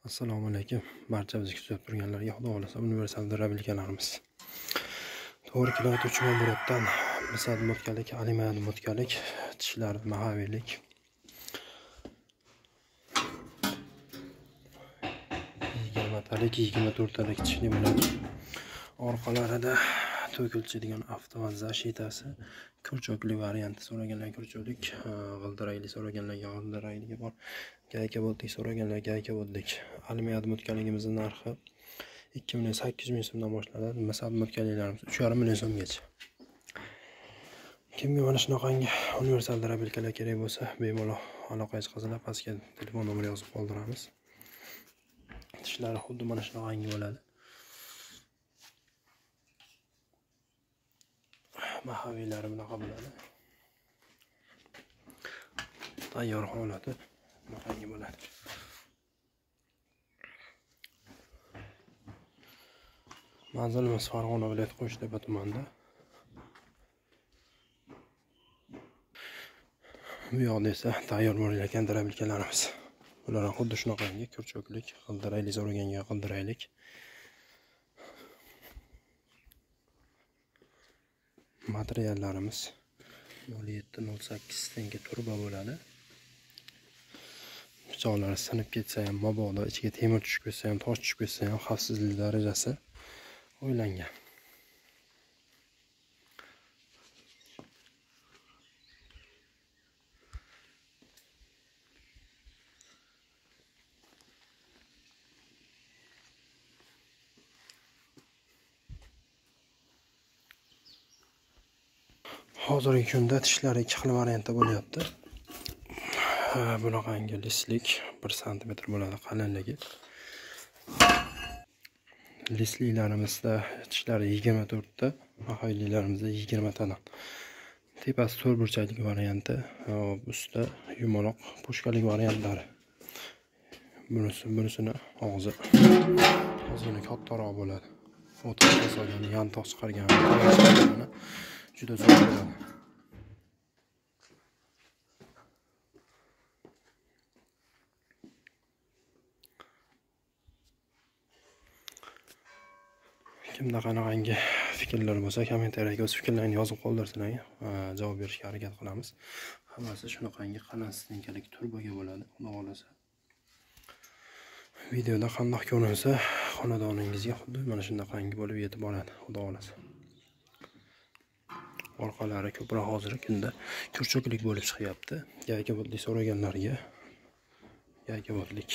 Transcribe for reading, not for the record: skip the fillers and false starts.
Assalomu alaykum. Barcha bizni kuzatib turganlarga Xudo xolasa universal drabilikalarimiz. To'g'ri keladi 3 оборотdan misal motkalik, alimayad motkalik, tishlar mahavilik. 20talik, 24talik tishli bo'ladi. Orqalarida to'kilchidigan avtomat zashitasi, kurchokli varianti so'raganlar kurchoklik, g'ildirayli so'raganlarga g'ildirayligi bor. Gayka boltlik so'raganlar gayka boltlik. Almiya mutkaligimizning narxi 2 800 000 so'mdan boshlanadi. Misal mutkaliklarimiz 3,5 million so'mgacha. Kimga mana shunaqangi universal drabilikalar kerak bo'lsa, bemalol aloqaga chiqasizlar, pastga telefon nomeri yozib qoldiramiz. Tishlari xuddi mana shunaqangi bo'ladi. Mahaviylari bunaqa bo'ladi. Tayyor holati bunaqangi bo'ladi. Manzilimiz Farg'ona viloyati Qo'shtepa tumanida. Bu yoqda esa tayyor bo'layotgan drabilikalarimiz. Bular ham xuddi shunaqangi kurchoklik, g'ildiraylik so'raganga g'ildiraylik. Materiallarimiz 0,7-0,8 stenga turba bo'ladi. Pichoqlari sinib ketsa ham, mabodo ichiga temir tushib ketsa ham, tosh tushib ketsa ham xavfsizlik darajasi o'ylangan. Hozirgi kunda tishlari ikki xil variantda bo'lyapti. Bunaqangi lislik 1 sm bo'ladi qalinligi. Lisliklarimizda tishlari 24 ta, mahaylilarimizda 20 tadan. Tepasi to'rtburchaklik varianti, ustida yumaloq pushkalik variantlari. Bunisini og'zi ozgina kattaroq bo'ladi. O'tga solgan, yantoq chiqargan, juda zo'r bo'ladi. Kimda qanaqangi fikrlar bo'lsa, kommentariyaga o'z fikrlarini yozib qoldirsinlar, javob berishga harakat qilamiz. Hammasi shunaqangi qalin stenkalik turbaga bo'ladi, Xudo xolasa. Videoda qandoq ko'rinsa, xonadoningizga xuddi mana shunaqangi bo'lib yetib boradi, Xudo xolasa. Orqalari ko'proq hozirgi kunda kurchoklik bo'lib chiqyapti. Gayka boltlik so'raganlarga gayka boltlik.